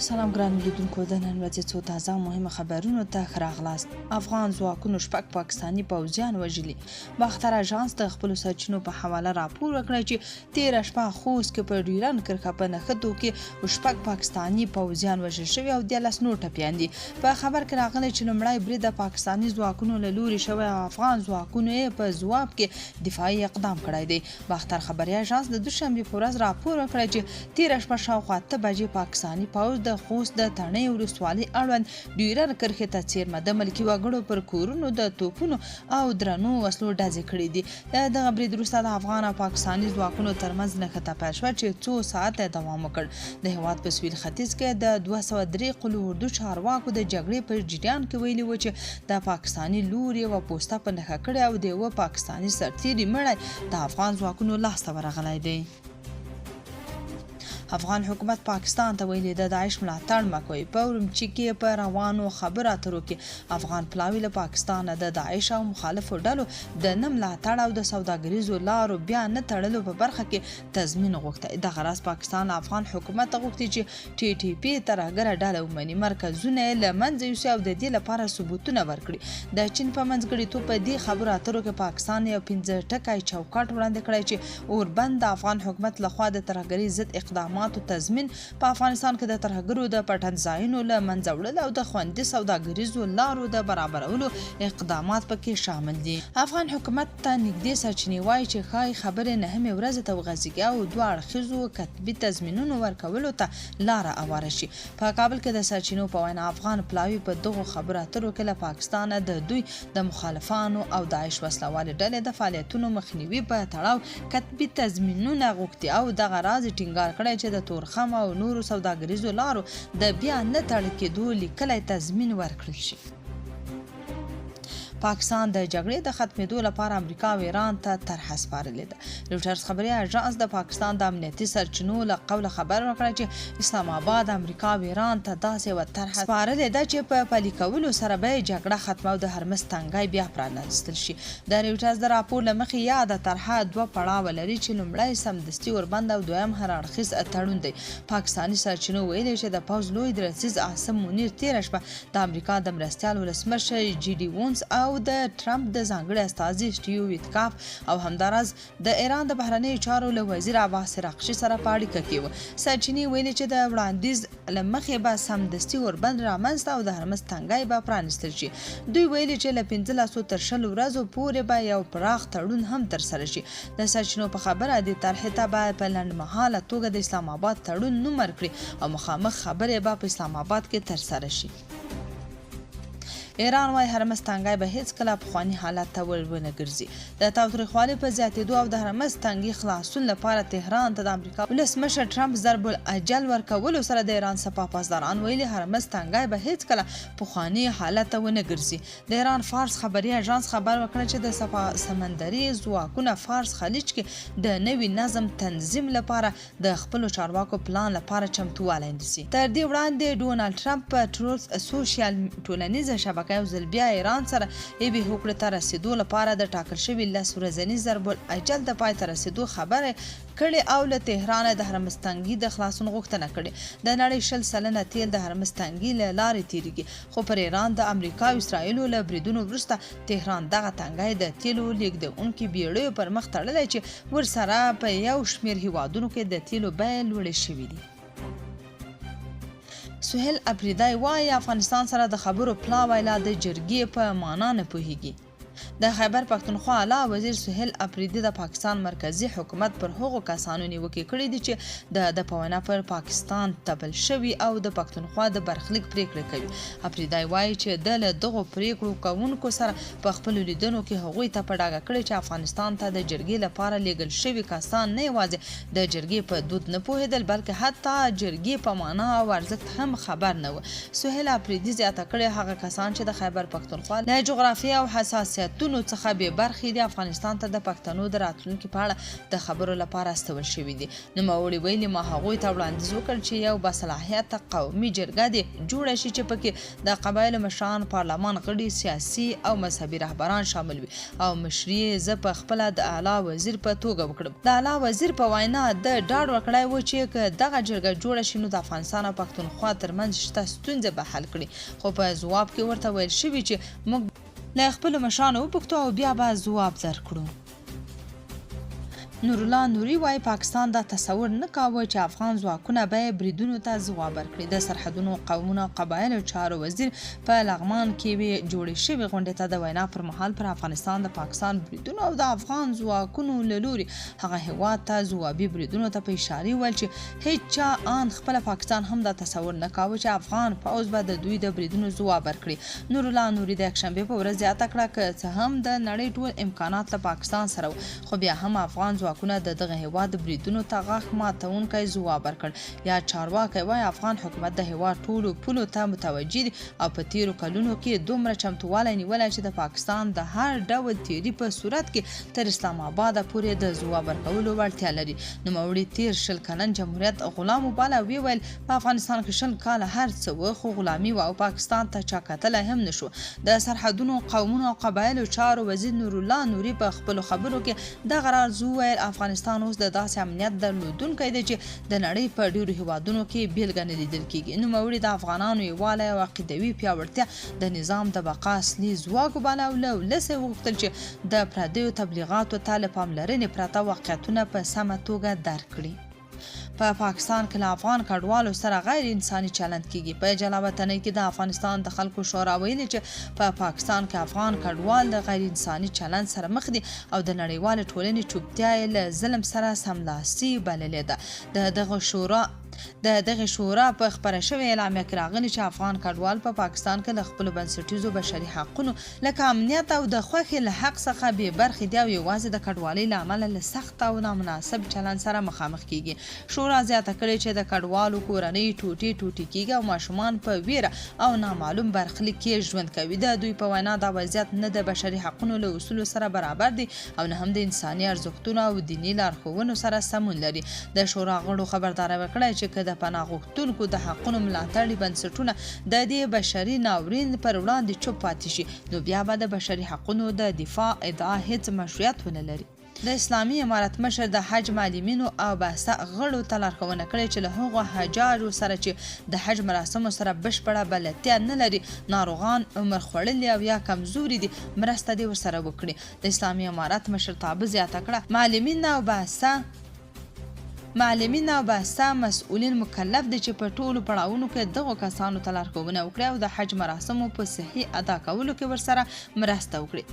سلام ګرانو لیدونکو، د نن ورځې څو تازه او مهمو خبرونو ته ښه راغلاست. افغان ځواکونو شپږ پاکستاني پوځیان وژلي. باختر اژانس د خپلو سرچینو په حواله راپور ورکړی چې تېره شپه خوست کې پر ډیورنډ کرښه په نښتو کې شپږ پاکستاني پوځیان وژل شوي او 13 نور ټپیان دي. په خبر کې راغلي چې لومړی برید د پاکستاني ځواکونو له لوري شوی او افغان ځواکونو یې په ځواب کې دفاعي اقدام کړی دی. باختر خبري اژانس د دوشنبې په ورځ راپور ورکړی چې تېره شپه شاوخوا 8 بجې پاکستاني پوځ د خوست د تڼیو ولسوالۍ اړوند ډیورن کرښې ته څېرمه د ملکي وګړو پر کورونو د توپونو او درنو وسلو ډزې کړې دي. له دغه برید وروسته د افغان او پاکستاني ځواکونو ترمنځ نښته پیل شوه چې څو ساعته یې دوام وکړ. د هېواد په سویل ختیځ کې د 203 قول اردو چارواکو د جګړې په جریان کې ویلي و چې د پاکستاني لوري یوه پوسته په نښه کړې او د یوه پاکستاني سرتېري مړی د افغان ځواکونو لاس ته ورغلی دی. افغان حکومت پاکستان ته ویلي، د داعش ملاتړ مه کوئ. په ورمچي کې په روانو خبرو اترو کې افغان پلاوي له پاکستانه د داعش او مخالفو ډلو د نه ملاتړ او د سوداګریزو لارو بیا نه تړلو په برخه کې تضمین غوښتی. دغه راز پاکستان له افغان حکومته غوښتي چې ټي ټي پي ترهګره ډله ومني، مرکزونه یې له منځه یوسي او د دې لپاره ثبوتونه ورکړي. د چین په منځګړیتوب په دې خبرو اترو کې پاکستان یو پنځه ټکی چوکاټ وړاندې کړی چې اوربند، د افغان حکومت له خوا د ترهګرۍ ضد اقداماتو تضمین، په افغانستان کې د ترهګرو د پټنځایونو له منځه وړل او د خوندي سوداګریزو لارو د برابرولو اقدامات پکې شامل دي. افغان حکومت ته نږدې سرچینې وايي چې ښايي خبرې نهمې ورځې ته وغځېږي او دوه اړخیزو کتبي تضمینونو ورکولو ته لاره اواره شي. په کابل کې د سرچینو په وینا، افغان پلاوي په دغو خبرو اترو کې له پاکستانه د دوی د مخالفانو او داعش وسله والې ډلې د فعالیتونو مخنیوي په تړاو کتبي تضمینونه غوښتي او دغه راز یې ټینګار کړی چې د تورخم او نورو سوداګریزو لارو د بیا نه تړل کېدو لیکلی تضمین ورکړل شي. پاکستان د جګړې د ختمېدو لپاره امریکا او ایران ته طرحه سپارلې ده. رویټرز خبري اژانس د پاکستان د امنیتي سرچینو له قوله خبر ورکړی چې اسلام آباد امریکا او ایران ته داسې یوه طرحه سپارلې ده چې په پلي کولو سره به یې جګړه ختمه او د هرمز تنګی بیا پرانیستل شي. د رویټرز د راپور له مخې، یاده طرحه دوه پړاوه لري چې لومړی سمدستي اوربند او دویم هراړخیز تړون دی. پاکستاني سرچینو ویلي چې د پوځ لوی درستیز عاصم منیر تېره شپه د امریکا د مرستیال ولسمشر جي ډي وونس او د ټرمپ د ځانګړي استازي سټیو ویتکاف او همداراز د ایران د بهرنیو چارو له وزیر عباس عراقچي سره په اړیکه کې و. سرچینې ویلي چې د وړاندیز له مخې به سمدستي اوربند رامنځته او د هرمز تنګی به پرانیستل شي. دوی ویلي چې له 15 تر 20 ورځو پورې به یو پراخ تړون هم ترسره شي. د سرچینو په خبره، دې طرحې ته به په لنډمهاله توګه د اسلام آباد تړون نوم ورکړي او مخامخ خبرې به په اسلام آباد کې ترسره شي. ایران وايي، هرمز تنګی به هېڅکله پخواني حالت ته ور ونه ګرځي. د تاوتریخوالي په زیاتېدو او د هرمز تنګي خلاصون لپاره تهران ته د امریکا ولسمشر ټرمپ ضرب الاجل ورکولو سره د ایران سپاه پاسداران ویلي، هرمز تنګی به هېڅکله پخواني حالت ته ونه ګرځي. د ایران فارس خبري اژانس خبر ورکړی چې د سپاه سمندري ځواکونه فارس خلیج کې د نوي نظم تنظیم لپاره د خپلو چارواکو پلان لپاره چمتووالی نیسي. تر دې وړاندې ډونالډ ټرمپ په ټروث سوشیال ټولنیزه شبکه یو ځل بیا ایران سره یوې هوکړې ته رسېدو لپاره د ټاکل شوي لس ورځني ضرب الاجل د پای ته رسېدو خبره کړې او له تهرانه د هرمز تنګي د خلاصون غوښتنه کړې. د نړۍ 20% تېل د هرمز تنګي له لارې تېرېږي، خو پر ایران د امریکا او اسراییلو له بریدونو وروسته تهران دغه تنګی د تېلو لېږدونکي بېړیو پر مخ تړلی چې ورسره په یو شمېر هېوادونو کې د تېلو بیې لوړې شوې دي. سهیل اپریدی وايي، افغانستان سره د خبرو پلاوی لا د جرګې په مانا نه پوهېږي. د خیبر پښتونخوا اعلی وزیر سهیل اپریدي د پاکستان مرکزي حکومت پر هغو کسانو نیوکې کړې دي چې د ده په وینا پر پاکستان تپل شوي او د پښتونخوا د برخلیک پریکړې کوي. اپریدی وايي چې ده له دغو پریکړو کوونکو سره په خپلو لیدنو کې هغوی ته په ډاګه کړې چې افغانستان ته د جرګې لپاره لیږل شوي کسان نه یوازې د جرګې په دود نه پوهېدل بلکې حتی جرګې په معنا او ارزښت هم خبر نه وو. سهیل اپریدي زیاته کړې، هغه کسان چې د خیبر پښتونخوا له جغرافیې او حساسیتونو صلاحیتونو څخه بې برخې دي، افغانستان ته د پښتنو د راتلونکي په اړه د خبرو لپاره استول شوي دي. نوموړي ویلي، ما هغوی ته وړاندیز وکړ چې یو باصلاحیته قومي جرګه دې جوړه شي چې پکې د قبایلو مشران، پارلمان غړي، سیاسي او مذهبي رهبران شامل وي او مشري یې زه په خپله د اعلی وزیر په توګه وکړم. د اعلی وزیر په وینا، ده ډاډ ورکړی و چې که دغه جرګه جوړه شي نو د افغانستان او پښتونخوا ترمنځ شته ستونزې به حل کړي، خو په ځواب کې ورته ویل شوي چې موږ له خپلو مشرانو وپوښتو او بیا به ځواب درکړو. نورالله نوري وايي، پاکستان دا تصور نه کاوه چې افغان ځواکونه به یې بریدونو ته ځواب ورکړي. د سرحدونو، قومونو او قبایلو چارو وزیر په لغمان کې یوې جوړې شوې غونډې ته د وینا پر مهال پر افغانستان د پاکستان بریدونو او د افغان ځواکونو له لوري هغه هېواد ته ځوابي بریدونو ته په اشارې وویل چې هیچا آن خپله پاکستان هم دا تصور نه کاوه چې افغان پوځ به د دوی د بریدونو ځواب ورکړي. نورالله نوري د یکشنبې په ورځ زیاته کړه، که څه هم د نړۍ ټول امکانات له پاکستان سره وو، خو بیا هم افغان ځواکونه د دغه هېواد بریدونو ته غاښ ماتوونکی ځواب ورکړ. یاد چارواکی وايي، افغان حکومت د هېواد ټولو پولو ته متوجه دي او په تېرو کلونو کې یې دومره چمتووالی نیولی چې د پاکستان د هر ډول تېري په صورت کې تر اسلام آباده پورې د ځواب ورکولو وړتیا لري. نوموړي تېر 20 کلن جمهوریت غلام وباله او ویې ویل، په افغانستان کې 20 کاله هر څه و، خو غلامي وه او پاکستان ته چا کتلی هم نه شو. د سرحدونو، قومونو او قبایلو چارو وزیر نورالله نوري په خپلو خبرو کې دغه راز وویل، افغانستان اوس د داسې امنیت درلودونکی دی چې د نړۍ په ډېرو هېوادونو کې بېلګه نه لیدل کېږي. نوموړي د افغانانو یووالی او عقیدوي پیاوړتیا د نظام د بقا اصلي ځواک وباله او له ولسه یې وغوښتل چې د پردیو تبلیغاتو ته له پاملرنې پرته واقعیتونه په سمه توګه درک کړي. په پاکستان کې له افغان کډوالو سره غیر انساني چلند کیږي. په جلاوطنۍ کې د افغانستان د خلکو شورا ویلي چې په پاکستان کې افغان کډوال د غیر انساني چلند سره مخ دي او د نړیوالې ټولنې چوپتیا یې له ظلم سره سملاسي بللې ده. د دغه شورا د دغې شورا په خپره شوې اعلامیه کې راغلي چې افغان کډوال په پاکستان کې له خپلو بنسټیزو بشري حقونو لکه امنیت او د خوښې له حق څخه بې برخې دي او یوازې د کډوالۍ له امله له سخت او نامناسب چلند سره مخامخ کېږي. شورا زیاته کړې چې د کډوالو کورنۍ ټوټې ټوټې کېږي او ماشومان په وېره او نامعلوم برخلیک کې ژوند کوي. د دوی په وینا، دا وضعیت نه د بشري حقونو له اصولو سره برابر دی او نه هم د انساني ارزښتونو او دیني لارښوونو سره سمون لري. د شورا غړو خبرداری ورکړی چې که د پناه غوښتونکو د حقونو ملاتړي بنسټونه د دې بشري ناورین پر وړاندې چوپ پاتې شي، نو بیا به د بشري حقونو د دفاع ادعا هېڅ مشروعیت ونه لري. د اسلامي امارت مشر د حج معلمینو او بعثه غړو ته لارښوونه کړې چې له هغو حجاجو سره چې د حج مراسمو سره بشپړه بلدتیا نه لري، ناروغان، عمر خوړلي او یا کمزوري دي، مرسته دې ورسره وکړي. د اسلامي امارت مشرتابه زیاته کړه، معلمین او بعثه معلمین او بعثه مسؤلین مکلف دي چې په ټولو پړاوونو کې دغو کسانو ته لارښوونه وکړي او د حج مراسمو په صحیح ادا کولو کې ورسره مرسته وکړي.